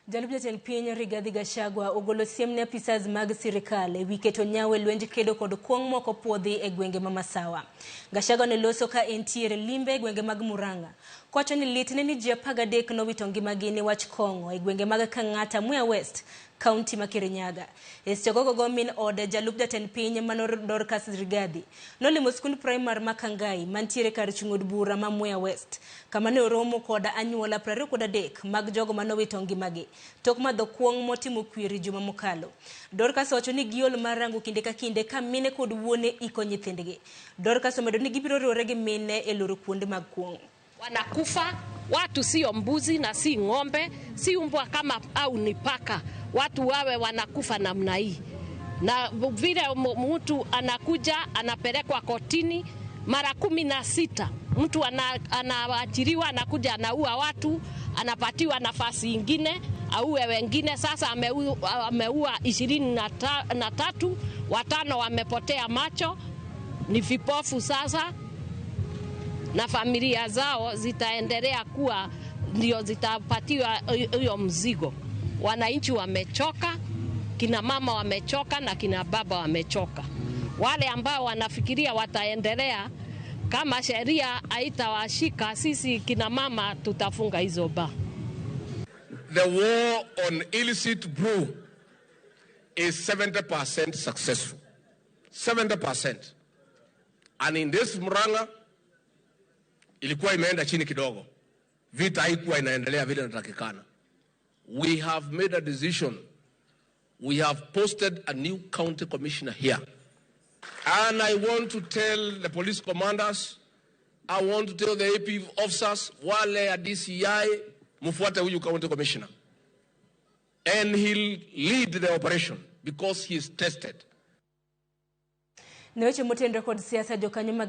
Jalup jatend piny Rigathi Gachagua ogolo siem ne apisas mag sirikal ewi keto nyawo e lwenj kedo kod kuong' moko puodhi e gwenge ma Masawa. Gachagua ne loso ka entiere limbe e gwenge mag Murang'a. Kowacho ni litne ni ji 13 nowito ngimagi niwach kong'o e gwenge mag Kang'ata, Mwea West, kaunti ma Kirinyaga. E seche gogogo min od jalup jatend piny mano Dorcas Rigathi nolimo skund primar ma Kangai mantiere kar chung' od bura ma Mwea West kama ne oromo kod anyuola 23 mag jogo manowito ngimagi tok madho kuong' motimo kwiri juma mokalo. Dorcas owacho ni giol mar rango kinde ka kinde ka mine kod wuone iko nyithindgi. Dorcas omedo ni gibiro riwore gi mine e loro kuonde mag kuong'. Wanakufa watu, sio mbuzi na si ng'ombe, si umbwa kama au ni paka. Watu wawe wanakufa namna hii, na vile mtu anakuja anapelekwa kotini mara 16, mtu anaachiliwa, anakuja anaua watu, anapatiwa nafasi ingine auwe wengine. Sasa ameua 23, watano wamepotea macho, ni vipofu sasa na familia zao zitaendelea kuwa ndio zitapatiwa hiyo mzigo. Wananchi wamechoka, kina mama wamechoka na kina baba wamechoka. Wale ambao wanafikiria wataendelea, kama sheria haitawashika, sisi kina mama tutafunga hizo baa. The war on illicit brew is 70% successful. 70%. And in this Murang'a ilikuwa imeenda chini kidogo. Vita haikuwa inaendelea vile inatakikana. We have made a decision. We have posted a new county commissioner here. And I want to tell the police commanders, I want to tell the AP officers, wale ya DCI, mfuate huyu county commissioner. And he'll lead the operation because he is tested. Ne weche motenore kod siasa jokanyo mag